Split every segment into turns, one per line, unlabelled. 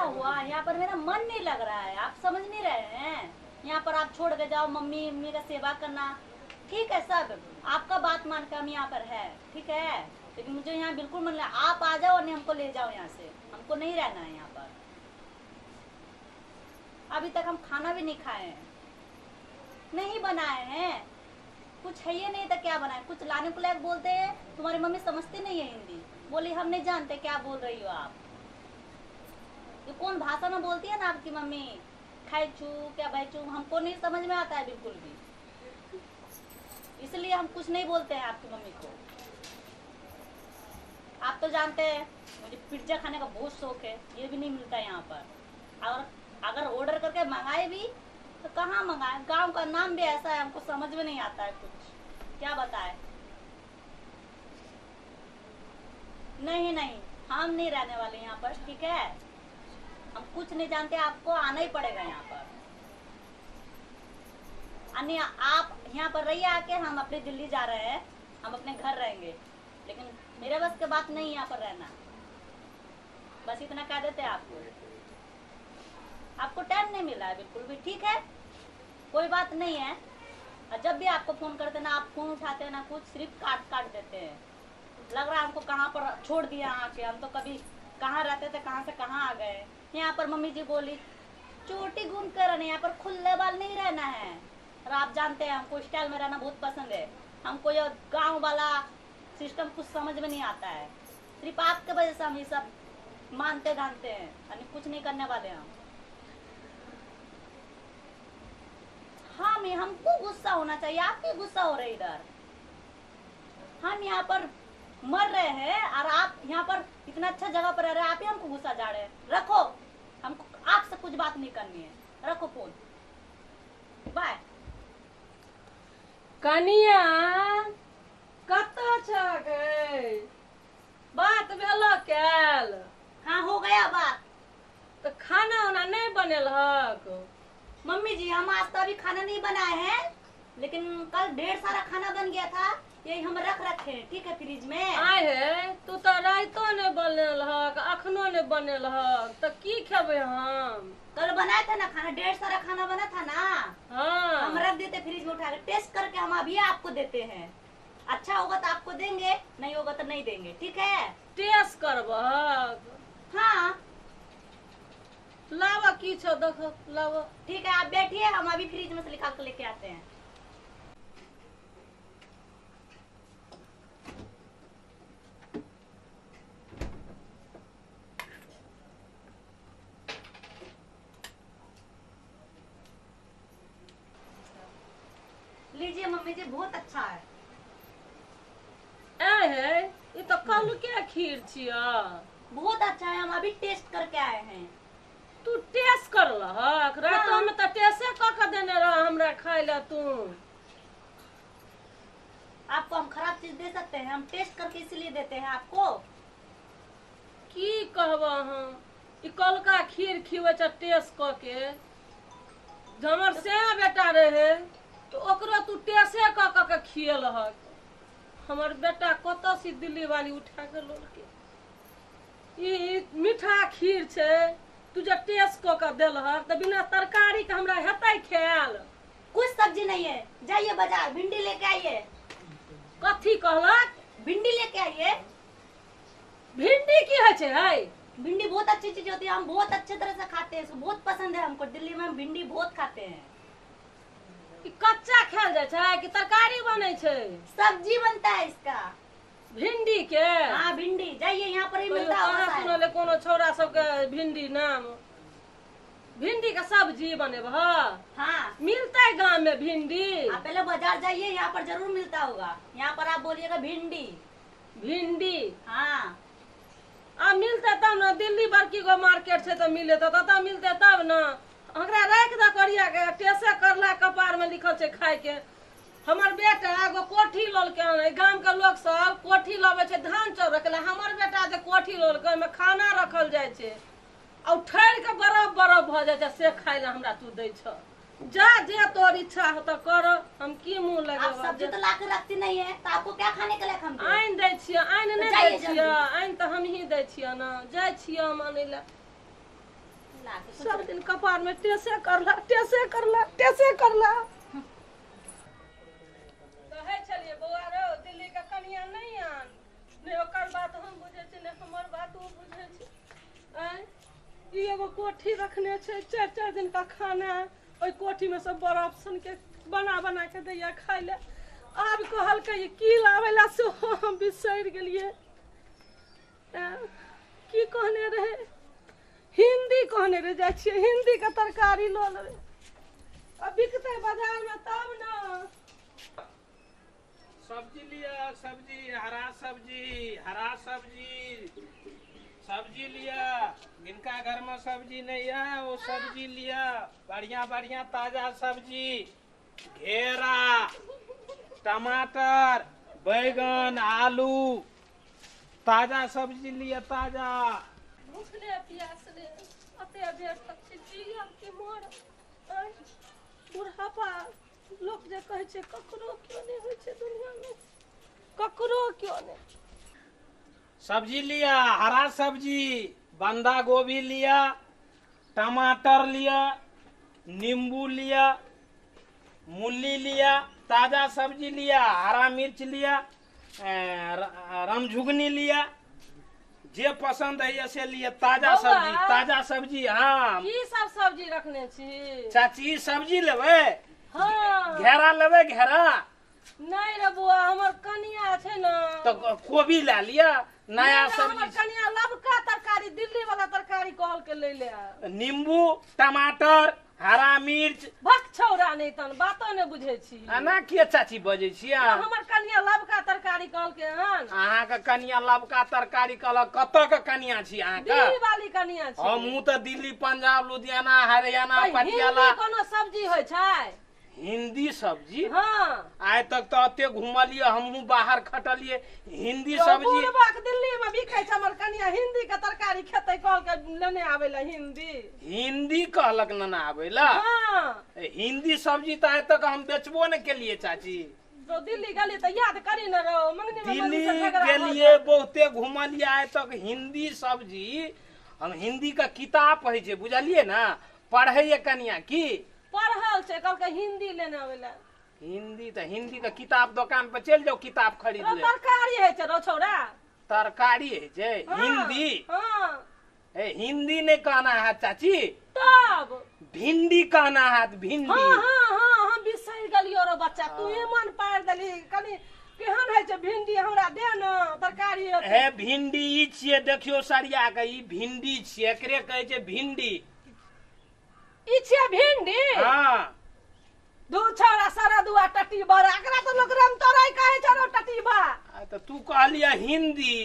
हुआ, यहाँ पर मेरा मन नहीं लग रहा है, आप समझ नहीं रहे हैं। यहाँ पर आप छोड़ के जाओ, मम्मी मम्मी का सेवा करना ठीक है, सब आपका बात मान के हम यहाँ पर है, ठीक है, लेकिन मुझे यहाँ बिल्कुल मन नहीं। आप आ जाओ और नहीं हमको ले जाओ यहाँ से, हमको नहीं रहना है यहाँ पर। अभी तक हम खाना भी नहीं खाए हैं, नहीं बनाए हैं, कुछ है ही नहीं तो क्या बनाए। कुछ लाने को लायक बोलते हैं, तुम्हारी मम्मी समझती नहीं है हिंदी, बोली हम नहीं जानते क्या बोल रही हो आप, ये कौन भाषा में बोलती है ना आपकी मम्मी, खाई छू क्या भाई छू, हमको नहीं समझ में आता है बिल्कुल भी, इसलिए हम कुछ नहीं बोलते हैं आपकी मम्मी को। आप तो जानते हैं मुझे पिज्जा खाने का बहुत शौक है, ये भी नहीं मिलता है यहाँ पर, और अगर ऑर्डर करके मंगाए भी तो कहाँ मंगाए, गांव का नाम भी ऐसा है हमको समझ में नहीं आता है कुछ, क्या बताए। नहीं नहीं, हम नहीं रहने वाले यहाँ पर, ठीक है, हम कुछ नहीं जानते, आपको आना ही पड़ेगा यहाँ पर। अन्य आप यहाँ पर रहिए आके, हम अपने दिल्ली जा रहे हैं, हम अपने घर रहेंगे, लेकिन मेरे बस के बात नहीं यहाँ पर रहना, बस इतना कह देते हैं आपको। आपको टाइम नहीं मिला है बिल्कुल भी, ठीक है, कोई बात नहीं है। और जब भी आपको फोन करते ना आप फोन उठाते ना कुछ, सिर्फ काट काट देते हैं, लग रहा है हमको कहाँ पर छोड़ दिया आके, हम तो कभी कहाँ रहते थे, कहाँ से कहाँ आ गए। यहाँ पर मम्मी जी बोली चोटी गूंद कर रहना, यहाँ पर खुले बाल नहीं रहना है, और आप जानते हैं हमको स्टाइल में रहना बहुत पसंद है, हमको ये गाँव वाला सिस्टम कुछ समझ में नहीं आता है, सिर्फ आपके वजह से हम ये सब मानते जानते हैं, यानी कुछ नहीं करने वाले हम। हाँ, मैं हमको गुस्सा होना चाहिए, आप भी गुस्सा हो रहे इधर, हम यहाँ पर मर रहे हैं और आप यहाँ पर इतना अच्छा जगह पर रह रहे हैं, आप ही हमको गुस्सा जा रहे हैं। रखो, हमको आपसे कुछ बात नहीं करनी है, रखो फोन, बाय।
कनिया कतऽ छ गै? बात भेलो कैल?
हाँ हो गया बात।
तो खाना उना नहीं बनेलहक?
मम्मी जी हम आज तो अभी खाना नहीं बनाए हैं, लेकिन कल ढेर सारा खाना बन गया था, यही हम रख रखे हैं, ठीक है, फ्रिज में।
आय हे, तू तो राइतो नहीं बनेलहक, अखनो नहीं बनेलहक, तो की खेबै हम?
कल बनाया था ना खाना, ढेर सारा खाना बना था ना।
हाँ।
हम रख देते फ्रिज में उठा के, टेस्ट करके हम अभी आपको देते हैं, अच्छा होगा तो आपको देंगे, नहीं होगा तो नहीं देंगे, ठीक है?
टेस्ट करबहक?
हाँ।
लावा की छो देखो, लावा।
ठीक है आप बैठिए, हम अभी फ्रिज में से निकाल के लेके आते हैं। लीजिए मम्मी जी, बहुत अच्छा है।
ए है, ये तो कल के खीर छिया।
बहुत अच्छा है, हम अभी टेस्ट करके आए हैं।
तू टेस्ट करलहक? रातो में तो टेस्टे क के देने रह हमरा खाय ला तू।
आपको हम खराब चीज दे सकते हैं? हम टेस्ट करके इसलिए देते हैं आपको।
की कहबा हम, ई कलका खीर खिबै छ टेस्ट क के। हमर से बेटा रहे तो ओकरो तू टेस्टे क क के खियलहक। हमर बेटा कतऽ से दिल्ली वाली उठा के लोलके। ई मीठा खीर छै, तू जे टेस्ट क के देलहक त बिना तरकारी के हमरा हेतै खायल?
कुछ सब्जी नहीं है, जाइए बाजार भिंडी लेके आइए।
कथी कहलक?
भिंडी लेके आइए।
भिंडी की होइ छै है?
भिंडी बहुत अच्छी चीज होती है, हम बहुत अच्छे तरह से खाते हैं, इसको बहुत पसंद है हमको। दिल्ली में हम भिंडी बहुत खाते हैं।
कच्चा खायल जाइ छै कि तरकारी बनै छै?
सब्जी बनता है इसका,
भिंडी के।
हाँ भिंडी, जाइए यहाँ पर ही मिलता होगा।
सुनले कोनो छौड़ा सबके भिंडी नाम, भिंडी के सब्जी बनेबह?
हाँ
मिलता है गाँव में भिंडी।
आप पहले बाजार जाइए, यहाँ पर जरूर मिलता होगा। यहाँ पर आप बोलिएगा भिंडी।
भिंडी?
हाँ।
आ मिलते तब न, दिल्ली बड़की गो मार्केट छै तो मिले तब मिलते तब न। हमरा राखि दऽ करिया के, टेसे करला कपार में लिखल छै खाय के। हमर बेटा एगो कोठी ललकै, गाम के लोग सब कोठी लबै छै धान चाउर रखै लए, हमर बेटा जे कोठी ललकै ओहिमे खाना रखल जाइ छै आ ठहरि के बरफ बरफ भऽ जाइ छै, से खाय लए हमरा तू दै छह। जा जे तोर इच्छा हो तो कर, हम की मुंह
आप सब्जी
लगेबै।
तो लाके रखती नहीं है तो आपको क्या खाने के लिए हम दें?
आनि दै छियै, आनि नहि
जाइए
दै छियै,
जल्दी।
आनि तऽ हमही दै छियै ने, जाइ छियै हम आनै लए। सब दिन कपार में टेसे करला टेसे करला टेसे करला। कहै छलियै बौआ रौ दिल्ली के कनिया नहि आन, नहि ओकर बात हम बुझै छी नहि हमर बात ओ बुझै छै। आँय ई एगो कोठी रखने छै, 4 4 दिन का खाना ओहि कोठी में सब बर्फ सन के बना बना के दैया खाय ले। आब कहलकै की लाबै ला सेहो हम बिसरि गेलियै। की कहने रहे, हिंदी कहने रहे, जाइ छियै हिंदी के तरकारी लऽ लेबै आ बिकतै बाजार में तब न।
सब्जी लिया, सब्जी, हरा सब्जी, हरा सब्जी, सब्जी लिया। जिनका घर में सब्जी नहीं है वो सब्जी लिया, बढ़िया बढ़िया ताजा सब्जी, घेरा, टमाटर, बैगन, आलू, ताजा सब्जी लिया ताजा।
भूखले प्यासले अते बेर तक छी जियब कि मरब। बुढ़ापा लोक जे कहै छै ककरो क्यों नहीं होइ छै दुनिया में, ककरो क्यों नहीं।
सब्जी लिया, हरा सब्जी, बंधा गोभी लिया, टमाटर लिया, नींबू लिया, मूली लिया, ताजा सब्जी लिया, हरा मिर्च लिया, रामझुगनी लिया, जे पसंद है से लिया, ताजा सब्जी, ताजा सब्जी। हाँ
की सब सब्जी रखने छी
चाची? सब्जी लेबै?
हाँ।
घेरा लेबै? घेरा
नहीं रे बुआ, हमर कनिया छै न
तो कोबी ला लिया, नया सब्जी।
हमर कनिया लबका तरकारी, दिल्ली वाला तरकारी कहल के ले ले।
नींबू, टमाटर, हरा मिर्च।
भक छौरा नहीं तन बातो ने बुझै छी।
एना किया चाची बजै छी?
हमर कनिया लबका तरकारी कहल के हन।
अहाँ के कनिया लबका तरकारी कहलक? कतऽ के कनिया छी अहाँ के?
दिल्ली वाली कनिया छी।
हमहूँ तऽ दिल्ली, पंजाब, लुधियाना, हरियाणा, पटियाला।
कोनो सब्जी होइ छै
हिंदी सब्जी?
हाँ।
आइ तक तो अते घुमलिए, हमहूँ बाहर खटलिए, हिंदी सब्जी
बुढ़बाक दिल्ली में बिकै छै। हमर कनिया हिंदी के तरकारी खेतै कहल के लेने आबै ला हिंदी।
हिंदी कहलक नेने आबै ला?
हाँ।
हिंदी सब्जी तो आइ तक हम बेचबो ने केलिए चाची।
तो दिल्ली गेली तऽ याद करी न रहो, मंगनी में
दिल्ली गेलिए, बहुते घुमलिए, आइ तक हिंदी सब्जी हम हिंदी का किताब पढ़ै छै, बुझलिए ना? पढ़ैए कनिया की
पढ़ल छै, कहलकै हिंदी लेने आबै ला।
हिंदी तऽ हिंदी के किताब दुकान पर चलि जाओ, किताब खरीद ले।
तरकारी है छै रौ छौरा,
तरकारी है छै।
हाँ,
हिंदी?
हाँ।
ए हिंदी नहीं कहना है चाची,
तब
भिंडी कहना है, भिंडी।
हाँ हाँ हाँ, हम बिसरि गेलियो रो बच्चा, तू ही मन पारि देली। कनी केहन है छै भिंडी, हमरा दे न तरकारी।
हे भिंडी ई छियै, देखियो सरिया के, ई भिंडी छियै, एकरे कहै छै भिंडी।
ई छियै भिंडी?
हाँ।
दू छौरा सारा दुआ टटी बड़ा, एकरा तऽ लोक रामतोरई कहै छै रौ टटी बा।
तऽ तू कहलियै हिंदी,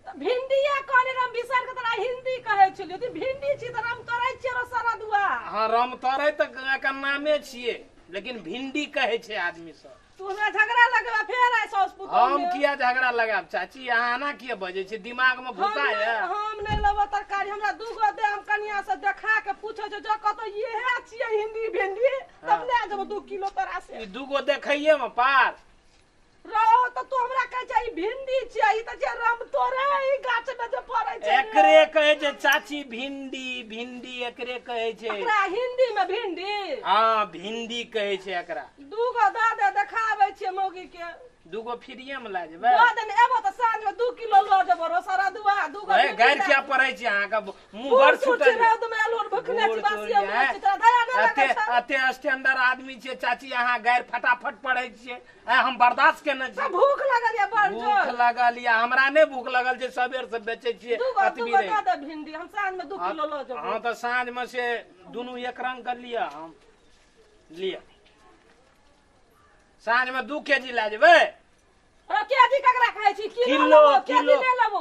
भिंडीया कहने हम बिसरि के तोरा हिंदी कहै छलियो। ती भिंडी छी तऽ रामतोरई छियै रौ सारा दुआ।
हाँ रामतोरई तऽ एकर नामे छियै, लेकिन भिंडी कहै छै आदमी सब।
तू हमरा झगड़ा लगबा फेर आइ साउस पुतोह।
हम किया झगड़ा लगाब चाची? अहाँ एना किया बजै छी? दिमाग में भूसा है।
हम नहीं लेबो तरकारी, हमरा दूगो दे, हम कनिया से देखा के पूछै छै जो कतौ इहे छियै हिंदी भिंडी, तब ले जेबो 2 किलो तोरा से।
ई दूगो देखैये में पार
रहो तो तू हमरा कहै छै ई भिंडी छियै, ई तऽ छै रामतोरई, गाछ में जे फड़ै छै।
एकरे कहै छै चाची भिंडी, भिंडी एकरे कहै छै।
एकरा हिंदी में भिंडी?
हाँ भिंडी कहै छै एकरा।
दूगो दऽ दे, देखाबै छियै मौगी के।
दूगो फ्रीए में ला जेबै?
दऽ दे, एबो तऽ साँझ में 2 किलो लऽ जेबो रो सारा दुआ। दूगो
गारि किया पड़ै छै अहाँके? मुँह बड़ छूटल
रौद में एलहुँ, भुखले छी, बासिये मुँह छी, तोरा दया नहि लगै छौ?
अते स्टैंडर्ड आदमी छियै चाची, अहाँ गारि फटाफट पढ़ै छियै, हम बर्दाश्त केने छी।
भूख लागल ये बड़ जोर।
भूख लागल ये? हमरा नहि भूख लागल छै, सबेर से बेचै छियै।
दूगो दऽ दे भिंडी, हम साँझ में 2 किलो लऽ जेबो।
हाँ तऽ साँझ में से दुनू एक रंग के लिअ, हम लिअ साँझ में 2 केजी ला जेबै।
केजी ककरा कहै छी? किलो किलो लेबो,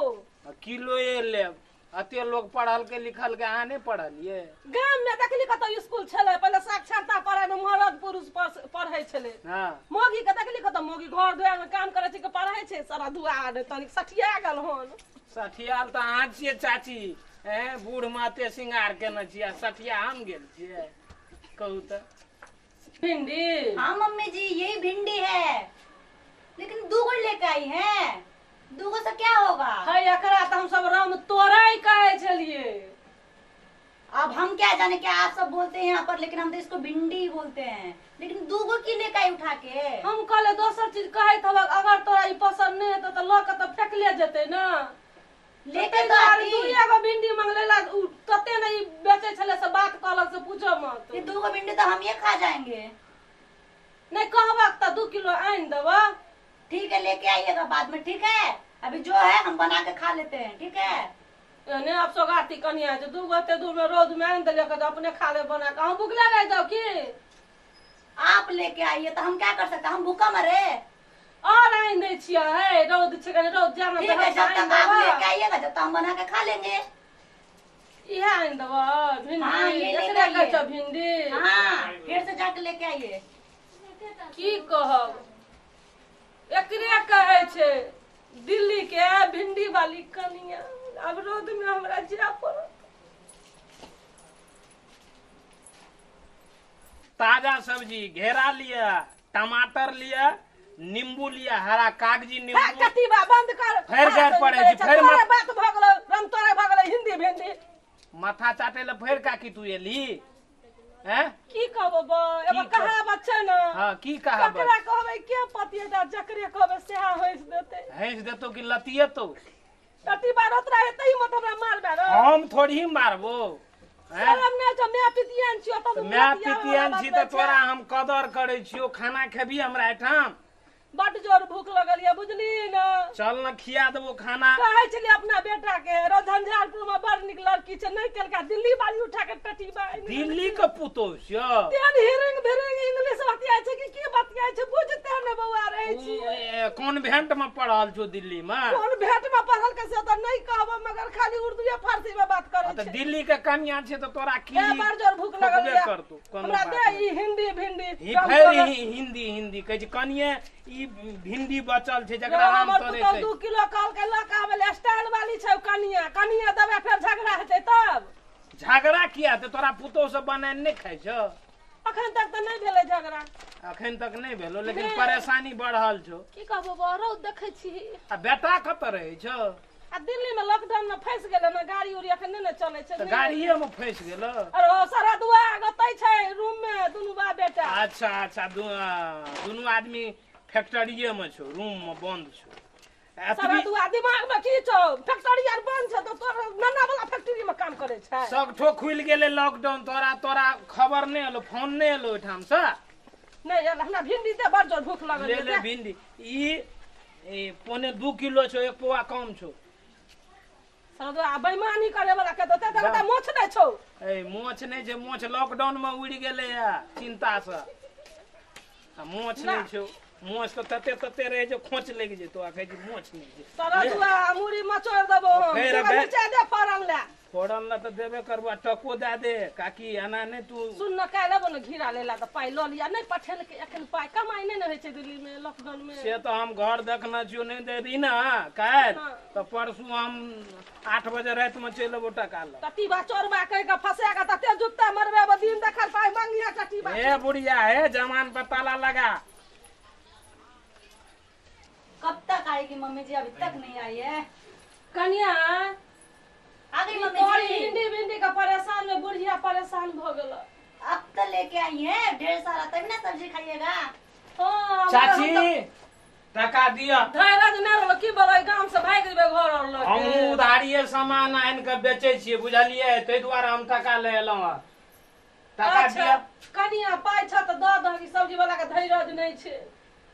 किलो लेब। अते लोग पढ़ल के लिखल के, अहाँ नहीं पढ़लिए?
गाम में देखली कतौ स्कूल छलै, पहिले साक्षरता पढ़ाई में मरद पुरुष पढ़ै छलै।
हाँ।
मौगी के देखली कतौ मौगी घर दुआर में काम करै छै के पढ़ै छै? सारा दुआर तनिक सठिया गेल हन।
सठियाल तऽ अहाँ छियै चाची, बूढ़ माते श्रृंगार केने छियै, सठिया हम गेल छियै? कहू तऽ।
भिंडी?
हाँ मम्मी जी यही भिंडी है, लेकिन 2 गो लेके आई है, 2 गो से क्या होगा?
है एकरा तऽ हम सब रामतोरई कहै छलियै।
क्या जाने क्या आप सब बोलते हैं यहाँ पर, लेकिन हम तो इसको भिंडी बोलते हैं। लेकिन दूगो की लेके आई उठा के?
हम कहले दोसर चीज कहैत हबक, अगर तोरा ई पसंद नहीं हेतौ तऽ लऽ के तऽ फेकले जेतै ने।
लेके तो आती।
दुइए गो भिंडी मंगले ला तते ने ई बेचै छलै से बात कहलक से पूछो मत।
ये दूगो भिंडी तो हम ये खा जाएंगे।
नहीं कहबक तऽ 2 किलो आनि देबऽ।
ठीक है लेके आइएगा बाद में, ठीक है? अभी जो है हम बना के खा लेते हैं, ठीक है?
एहने आब सोगाती कनिया छै, 2 गो एते दूर में रौद में आनि देलियै तऽ अपने खा ले बना के, हम भुखले रहि जाउ की?
आप लेके आइए तो हम क्या कर सकते, हम भूखा मरे?
और आनि दै छियै, हे रौद छै कनि रौद जाना।
ठीक है जब तक आप लेके आइएगा जब तक हम बना के खा लेंगे।
इहे आनि देबऽ भिंडी, एकरे कहै छौ भिंडी?
हाँ फिर से जाके लेके आइए।
की कहब, एकरे कहै छै दिल्ली के भिंडी वाली कनिया। अब रौद में हमरा जाय पड़त।
ताजा सब्जी घेरा लिया, टमाटर लिया, नींबू लिया, हरा कागजी नींबू।
कतीबा बंद कर,
फेर गार पड़े छी, फेर
तोरे बात भ गेलो, रंग तोरे भ गेलै हिंदी भिंडी।
माथा चाटे ले फेर काकी तू एली हैं?
की कहबो बा, एगो कहावत छै ने।
हां की कहावत?
ककरा कहबै के पतिएदा, जकरे कहबै सेहा हंस देतै।
हंस देतो कि लतिएतो?
कतीबा रोतरा हेतै मत हमरा मारबे रे।
हम थोड़ी ही मारबो।
शरम नहि छौ, my पितियान छियौ तब।
My पितियान छी तऽ तोरा हम कदर करै छियौ, खाना खेबी हमरा एहिठाम?
बड जोर भूख लगल ये बुझली ने।
चल न खिया देबो खाना।
कहै छलियै अपना बेटा के रो झंझारपुर में बड़ नीक लड़की छै, नहीं केलका दिल्ली वाली उठा के टटीबा।
दिल्ली के पुतोह छियौ?
तेहन हिरिंग भिरिंग इंग्लिश बतियाइ छै कि की बतियाइ छै बुझते ने बौआ रहै छी।
कॉन्वेंट में पढ़ल छौ दिल्ली में?
कॉन्वेंट में पढ़ल के से तऽ नहीं कहबो, मगर खाली उर्दू फारसी में बात करै
छै। दिल्ली के कनिया छै तऽ तोरा की
बड़ जोर भूख लगल ये, हमरा दे ई हिंदी भिंडी।
फेर हिंदी हिंदी कहै छै कनिये, ई भिंडी बचल छै जकरा राम तोरे छै।
2 किलो कहल के लऽ के आबै ले, स्टाइल वाली छै कनिया, कनिया देबै फेर झगड़ा हेतै तब।
झगड़ा किया हेतै? तोरा पुतोह सब बनाए नहि खाइ छौ?
अखन तक तऽ नहि भेलै झगड़ा।
अखन तक नहि भेलो, लेकिन परेशानी बढ़ल छौ।
की कहबो बा, रौद देखै छी।
आ बेटा कतऽ रहै छौ?
आ दिल्ली में लॉकडाउन में फंस गेलै ने, गाड़ी उड़ी अखन नहि ने चलै छै।
तऽ गाड़िए में फंस गेलो?
अरे ओ सारा दुआ ओतै छै रूम में दुनू बाप बेटा।
अच्छा अच्छा, दुनू आदमी फैक्ट्रीए में छौ, रूम में बंद छौ।
सारा दुआ दिमाग में की छौ, फैक्ट्री आर बंद छै तऽ तोर नन्ना वाला फैक्ट्री में काम करै छै।
सबठो खुलि गेलै लॉकडाउन, तोरा तोरा खबर नहि एलो, फोन नहि एलो ओहिठाम से?
नहि एल। हमरा भिंडी दे, बड़ जोर भूख लगल।
ले ले भिंडी, ई 1.75 किलो छौ, 1 पौआ कम छौ।
सारा दुआ बेईमानी करे वाला के तऽ तोरा मोछ नहि छौ?
ए मोछ नहि छै, मोछ लॉकडाउन में उड़ि गेलै चिंता से। आ मोछ नहि छौ, मोछ तऽ तते तते रहै छै खोच लागि जेतौ, आ कहै छै मोछ नहि छै।
सारा दुआ मुड़ी मचोड़ देबो हम। नीचा दे फोरन ले।
फोरन ले तऽ देबे करबो, आ टको दए दे काकी, एना नहि तू।
सुन न, काल्हि एबो ने घिरा लेला तऽ पाइ लऽ लिअ, नहि पठेलकै एखन पाइ, कमाइ नहि ने होइ छै दिल्ली में लॉकडाउन में।
से तऽ हम घर देखने छियौ, नहि देबही ने काल्हि तऽ परसू हम 8 बजे राति में चलि एबो टका लऽ।
टटीबा चोरबा कहि के फंसा के तते जुत्ता मरबेबो, दिन देखल पाइ मांगिया टटीबा।
हे बुढ़िया, हे जमान पर ताला लगा।
कब तक आएगी मम्मी जी? अभी तक नहीं आई है।
कनिया
आ गई मम्मी जी।
भिंडी भिंडी का परेशान में बुढ़िया परेशान भ गेल।
अब तो लेके आई है ढेर सारा, तभी ना सब्जी खाइएगा।
हां
चाची टका दिया।
धैर्य नहि रहलो की बोलै, गाम से भागि जेबै घर और लऽ के।
हम उधारिये सामान आनि के बेचै छियै बुझलियै, ताहि दुआरे हम टका ले एलहुँ हँ। टका दिया।
कनिया पाइ छ तऽ दऽ दहक, सब्जी वाला के धैर्य नहि छै।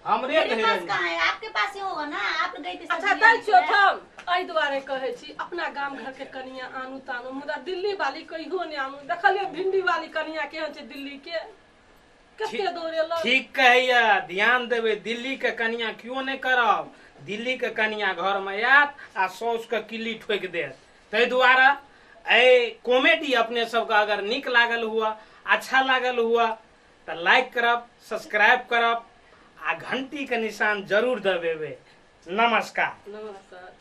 हमरे
मेरे पास कहाँ है, आपके पास ही होगा ना, आप गई थी।
अच्छा दै छियौ थम। एहि दुआरे कहै छी अपना गाम घर के कनिया आनू तानू, मुदा दिल्ली वाली कहियो नहि आनू। देखलियै भिंडी वाली कनिया केहन छै दिल्ली के, कते दौड़ेलक।
ठीक कहैया, ध्यान देबै, दिल्ली के कनिया क्यों नहि करब। दिल्ली के कनिया घर में आयत आ साउस के किल्ली ठोकि देत। ताहि दुआरे एहि कॉमेडी अपने सबके अगर नीक लागल हुआ, अच्छा लागल हुआ तऽ लाइक करब, सब्सक्राइब करब आ घंटी के निशान जरूर दबेबै। नमस्कार।
नमस्कार।